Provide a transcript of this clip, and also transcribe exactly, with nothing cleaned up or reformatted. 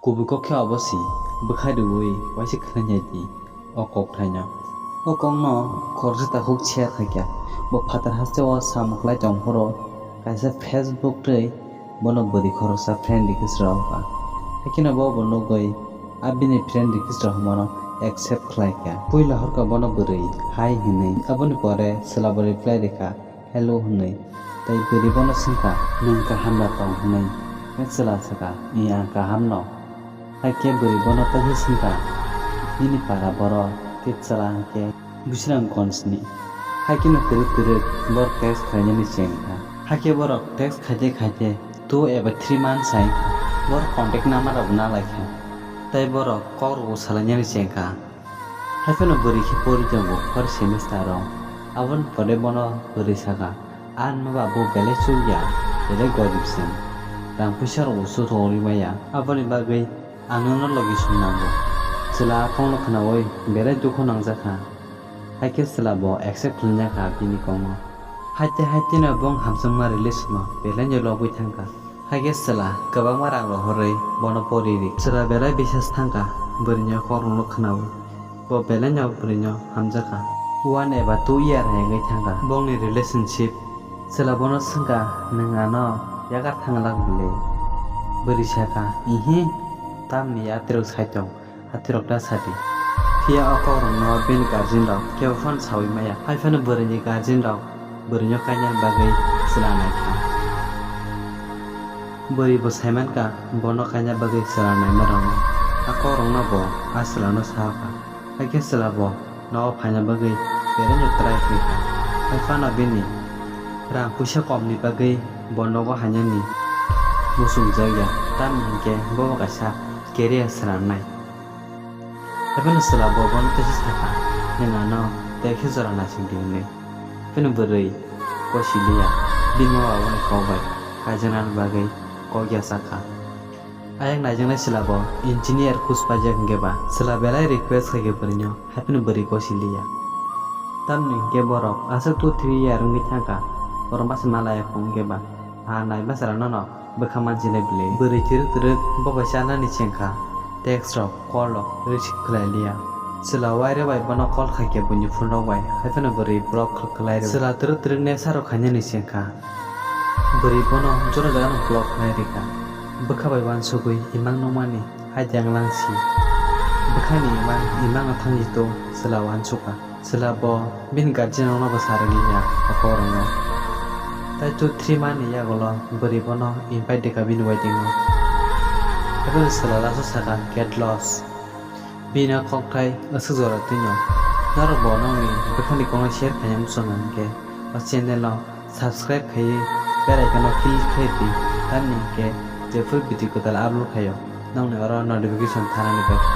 Kubui kok khe obo si, bwkha riui waisa khwnai nai di o kokthaino. O kokno khoroksa takhuk share khai kha. Bo phatar hasteo samung khlai tong phuru kaisa Facebook twi bono bwrwi khoroksa friend request rw kha. Haikhe no bo bo nugwi a bini friend request rw hwnmano accept khlai kha. Puila horkha bono bwrwi hai hwnwi, aboni pore chwla bo reply rw kha. Hello hwnwi. Tei bwrwi bono swngkha, "Nwng kaham da tong?" hwnwi. Tei chwla sakha, "I, ang kaham no." Haikhe bwrwi bono tei swngkha, "Nini para borok?" Tei chwla hwnkhe, "Bisramganj ni." Haikhe no twrwk twrwk borok text khlainani chengkha. Haikhe borok text khaite khaite two eba three months hai borok contact number rok na laikha. Tei borok kok rok salainani chengkha. Haiphano bwrwi khe pori tongo fourth semester o. Aboni pore bono bwrwi sakha, "Ani ma ba bo belai chukya, belai gorib se. Rang puisa rok bo suthogwi maya. Aboni bagwi ang nono logi sum nango." Chwla a kokno khnaui belai dukhu nangjakha. Haikhe chwla bo accept khlainakha bini kokno. Haite haite no bong hamjakma relation o belai no lobwi thangkha. Haikhe chwla kwbangma rang rohorwi bono pori ri. Chwla belai bisas thangkha bwrwini kokrokno khnaui. Bo belaino bwrwino hamjakha. One eba two year hai wngwi thangkha bongni relationship. Chwla bono swngkha, "Nwng ano yagar thangla bwle?" Bwrwi sakha, "Ihi, tamni yatrok sai tong." Hathirok ta sadi. Phiya o kokrokno bini guardian rok kebo phano saui maya. Haiphano bwrwini guardian rok bwrwino kainani bagwi chwla naikha. Bwrwi bo saimankha bono kaina bagwi chwla naima rokno. A kokrokno bo a chwlano sakha. Haikhe chwla bo nogo phaina bagwi belaino try khlaikha. Haiphano bini rang puisa komni bagwi bo nogo hainani muchungjakya. Tamni hinkhe bobo kaisa career swnamnai. Haiphano chwla bo bono teisa sakha, "Nwng ano tei khe jora naisingdi," hwnwi. Haiphano bwrwi kosiliya, bini ma babani kok bai kaijaknani bagwi kok yachak kha. Ayang naijaknai chwla bo engineer kus paijak hinkhe ba chwla belai request khaikhe bwrwino, haiphano bwrwi kosiliya. Tamni hinkhe borok aswk two three year wngwi thangkha, borok masa malaya kho hinkhe ba, ha nai bwsarok nono bwkha mansinai bwle. Bwrwi twrwk twrwk bo bai chanani chengkha, text rok, call rok receive khlai liya. Chwla wairok bai bono call khaikhe buini phone rok bai, haiphano bwrwi block khlai rw. Chwla twrwk twrwk nesa rok khainani chengkha. Bwrwi bono joto jagano block khlai rikha. Bwkha bai uansugwi imang nukmani hai de wnglang si. Bwkhani imang, imangno thangwi to chwla uansukha. Chwla bo bini guardian rokno bo sa rwliya o kokrokno. Tai two three month ni yagulo bwrwi bono invite rikha bini wedding o. Haikhe chwla last o sakha, "Get lost." Bini o kokthai aswk jora twino. Norok bo nokni bwkhani kokno share khaina muchungo hinkhe o channel no subscribe khaiwi bell icon no click khai di, tamni hinkhe jephuru video kwtal upload khaio nokni oro notification thanani bagwi.